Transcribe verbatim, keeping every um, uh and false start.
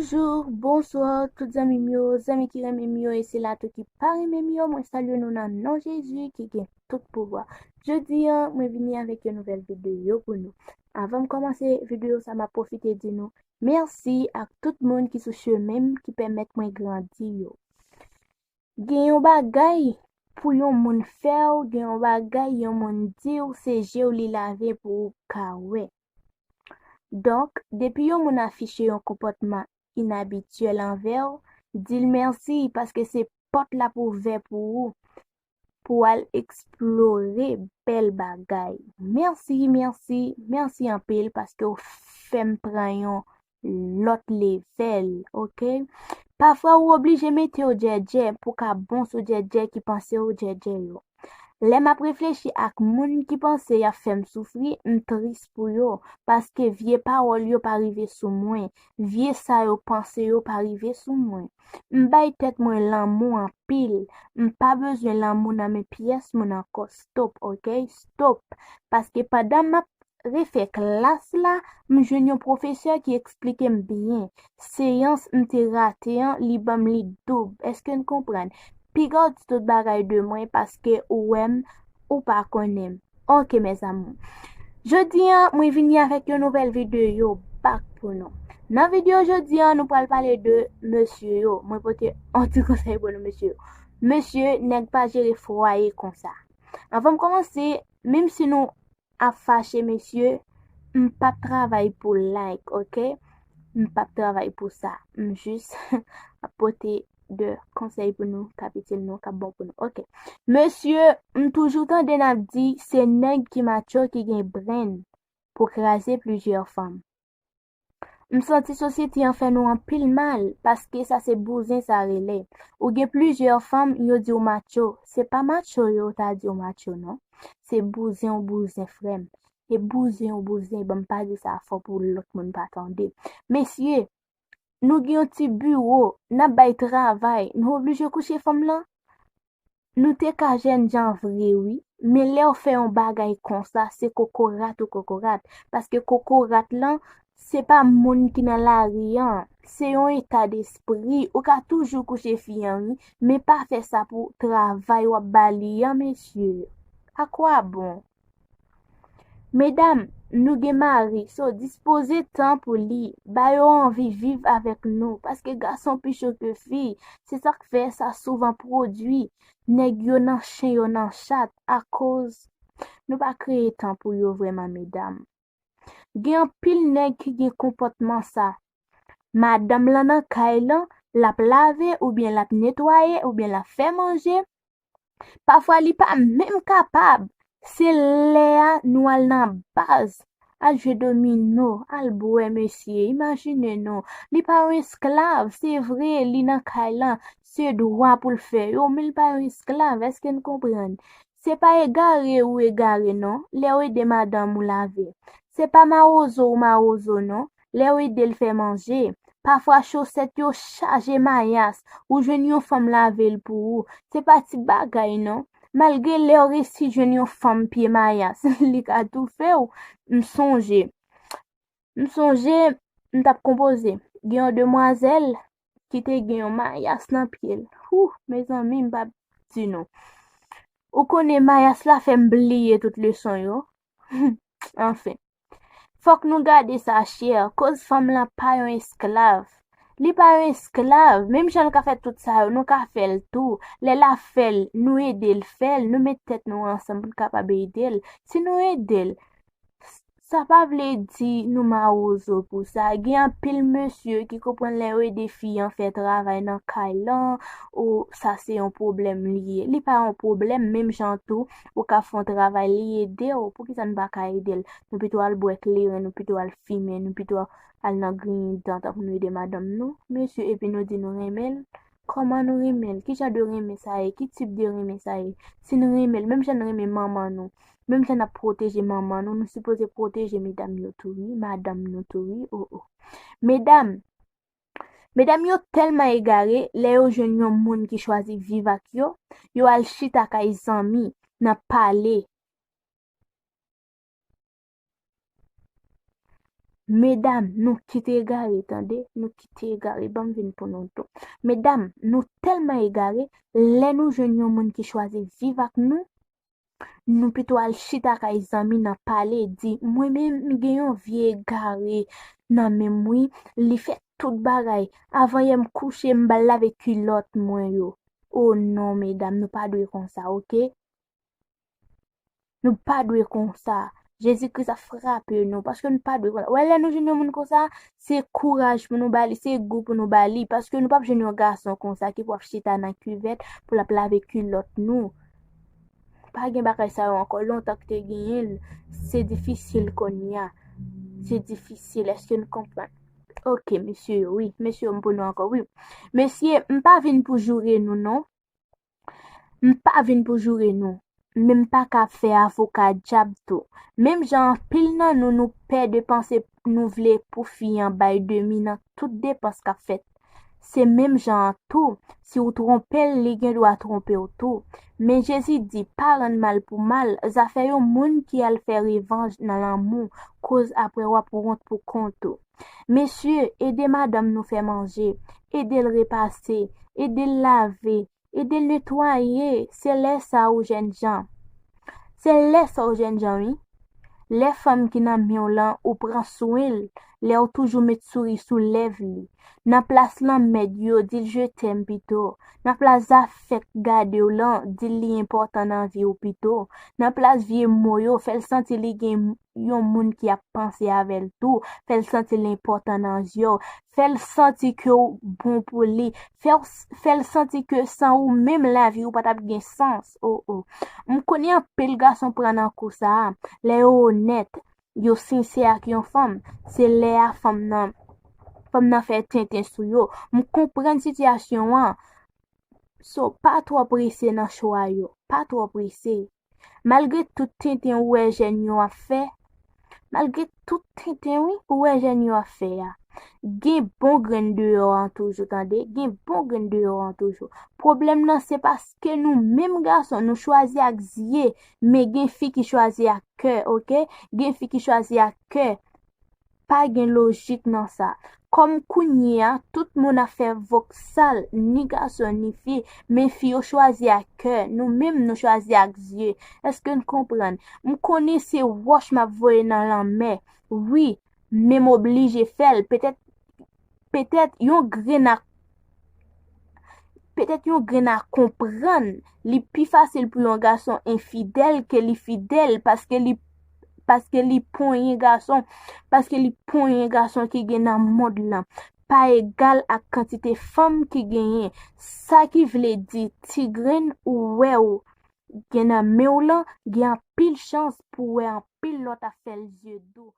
Bonjou, bonswa, tout zanmi m yo, zanmi ki renmen m yo e sila tou ki pa renmen m yo, mwen salye nou nan non Jezi ki gen tout pouvwa. Jodi a, mwen vini avèk yon nouvèl videyo pou nou. Anvan m kòmanse videyo sa, m ap pwofite di nou mèsi ak tout moun ki sou chemen m ki pèmèt mwen grandi yo. Gen yon bagay pou yon moun fè w, gen yon bagay yon moun di w, se je w li lave pou ou ka wè. Donk, depi yon moun afiche yon konpòtman inabityèl anvè w, di l mèsi, paske se pòt la pou ouvè pou ou, pou w al eksplore bèl bagay. Mèsi, mèsi, mèsi anpil, paske w fè m pran yon lòt levèl, oke? Pafwa, ou oblije mete w djèdjè pou w ka bon sou djèdjè ki panse w djèdjè yo. Lè m ap reflechi ak moun ki panse y ap fè m soufri, m tris pou yo, paske vye pawòl yo pa rive sou mwen, vye sa yo panse yo pa rive sou mwen. M bay tèt mwen lanmou anpil, m pa bezwen lanmou nan men pyès moun ankò, stop, oke? Stop, paske pandan m ap refè klas la, m jwenn yon pwofesè ki eksplike m byen. Seyans m te rate an, li ban m li doub. Èske n konprann? Piga w di tout bagay de mwen paske ou wè m, ou pa konnen m. Oke, mes amours. Jodi a, mwen vini avèk yon nouvèl videyo bak pou nou. Nan videyo jodi a, nou pral pale de mesye yo. Mwen pote yon ti konsèy pou nou, mesye yo. Mesye, nèg pa jere fwaye konsa. Anvan m kòmanse, menm si nou ap fache, mesye, m p ap travay pou like, oke? M p ap travay pou sa. M jis ap pote de konsèy pou nou, k ap itil nou, k ap bon pou nou, oke? Mesye, m toujou tande n ap di se nèg ki macho ki gen brenn pou kraze plizyè fanm. M santi sosyete an fè nou anpil mal, paske sa se bouzen sa rele. Ou gen plizyè fanm, yo di w macho. Se pa macho yo ta di w macho, non. Se bouzen w bouzen, frè m. E bouzen w bouzen, ban m pa di sa fò pou lòt moun pa tande. Mesye, nou gen yon ti biwo, n ap bay travay, nou oblije kouche fanm lan? Nou te ka jènjan vre wi, men lè w fè yon bagay konsa, se kokorat ou kokorat, paske kokorat lan, se pa moun ki nan lari an, se yon eta despri. Ou ka toujou kouche fi an wi, men pa fè sa pou travay w ap ba li an, mesye. A kwa bon? Medam, nou gen mari, so dispoze tan pou li, ba yo anvi viv avèk nou, paske gason pi cho ke fi, se sa k fè sa souvan pwodui, nèg yo nan chen, yo nan chat, akoz nou pa kreye tan pou yo vrèman, medam. Gen anpil nèg ki gen konpòtman sa. Madanm lan nan kay lan, l ap lave, oubyen l ap netwaye, oubyen l ap fè manje. Pafwa li pa menm kapab. Se lè a nou al nan baz, al jwe domino, al bwè mesye, imajine non. Li pa yon esklav, se vre, li nan kay lan, se dwa pou l fè yo, men li pa yon esklav, èske n konprann? Se pa egare ou egare non, lè w ede madanm ou lave. Se pa mawozo ou mawozo non, lè w ede l fè manje. Pafwa chosèt yo chaje mayas, ou jwenn yon fanm lave l pou ou. Se pa ti bagay non. Malgre lè w resi jwenn yon fanm pye mayas, li ka toufe w. M sonje, m sonje, m t ap konpoze. Gen yon demwazèl ki te gen yon mayas nan pye l. Hou, mezanmi, m p ap di nou. Ou konnen mayas la fè m bliye tout leson yo. Anfen. Fòk nou gade sa chè, koz fanm lan pa yon esklav. Li pa yon esklav, menm jan l ka fè tout sa yo, nou ka fè l tou. Lè l ap fè l, nou ede l fè l, nou met tèt nou ansanm pou n kapab ede l. Si nou ede l, sa pa vle di nou mawozo pou sa. Gen anpil mesye ki konprann lè yo ede fi an fè travay nan kay lan, ou sa se yon pwoblèm li ye. Li pa yon pwoblèm, menm jan tou, ou ka fè yon travay, li ede w, poukisa n pa ka ede l? Nou pito al bwè kleren, nou pito al fimen, nou pito al nan griyen dan tanpou nou ede madanm nou. Mesye, epi nou di nou renmen l. Kòman nou renmen l? Ki jan de renmen sa ye? Ki tip de renmen sa ye? Si n renmen l, menm jan n renmen manman nou, menm jan n ap pwoteje manman nou, nou sipoze pwoteje medam yo tou wi, madanm nou tou wi, o o. Medam, medam yo tèlman egare, lè yo jwenn yon moun ki chwazi viv ak yo, yo al chita kay zanmi nan pale. Medam, nou kite egare, tande, nou kite egare, ban m vin pou nou tou. Medam, nou tèlman egare, lè nou jwenn yon moun ki chwazi viv ak nou, nou pito al chita kay zanmi n ap pale, di, mwen menm, m gen yon vye egare nan men m wi, li fè tout bagay. Avan yè m kouche, m ba l lave kilòt mwen yo. O non, medam, nou pa dwe konsa, oke? Nou pa dwe konsa. Jezi Kris ap frape nou, paske nou pa dwe konsa. Wè, lè nou jwenn yon moun konsa, se kouraj pou nou ba li, se gou pou nou ba li, paske nou p ap jwenn yon gason konsa ki pou ap chita nan kivèt pou l ap lave kilòt nou. Pa gen bagay sa yo ankò, lontan ki te genyen l, se difisil kounye a. Se difisil, èske n konprann? Oke, mesye yo, wi, mesye yo, m pou nou ankò, wi. Mesye, m pa vin pou joure nou, non. M pa vin pou joure nou, men m pa ka fè avoka dyab tou. Menm jan anpil nan nou, nou pè de panse nou vle pou fi an bay demi nan tout depans k ap fèt. Se menm jan an tou, si w twonpe l, li gen dwa twonpe w tou. Men Jezi di, pa rann mal pou mal, zafè yon moun ki al fè revanj nan lanmou, koz apre w ap wont pou kont ou. Mesye, ede madanm nou fè manje, ede l repase, ede l lave, ede l netwaye, se lè sa ou jènjan. Se lè sa ou jènjan, wi. Lè fanm ki nan men w lan, ou pran swen l, lè w toujou met souri sou lèv li. Nan plas lanmèd yo, di l je t'aime pito. Nan plas zafè k gade w lan, di l li enpòtan nan vi w pito. Nan plas vye mo yo, fè l santi li gen yon moun ki ap panse avè l tou, fè l santi l enpòtan nan zye w, fè l santi ke w bon pou li, fè w, fè l santi ke san ou menm lavi ou pa t ap gen sans. O, o. M konnen anpil gason pran nan kou sa a, lè yo onèt, yo sensè ak yon fanm, se lè a fanm nan, fanm nan fè tenten sou yo. M konprann sitiyasyon an. So, pa twò prese nan chwa yo, pa twò prese. Malgre tout tenten ou wè jèn yo ap fè, malgre tout tenten, wi, ou wè jèn yo ap fè a, gen bon grenn deyò an toujou, tande, gen bon grenn deyò an toujou. Pwoblèm nan se paske nou menm gason, nou chwazi ak zye, men gen fi ki chwazi ak kè, oke? Gen fi ki chwazi ak kè. Pa gen lojik nan sa. Kòm kounye a, tout moun ap fè voksal, ni gason, ni fi, men fi yo chwazi ak kè, nou menm nou chwazi ak zye. Èske n konprann? M konnen se wòch m ap voye nan lanmè. Wi, men m oblije fè l. Petèt, petèt yon grenn ak petèt yon grenn a konprann, li pi fasil pou yon gason enfidèl ke li fidèl paske li, paske li ponyen gason, paske li ponyen gason ki gen nan mond lan pa egal ak kantite fanm ki genyen. Sa ki vle di, ti grenn ou wè w gen nan men w lan, gen anpil chans pou w wè anpil lòt ap fè l zye dou.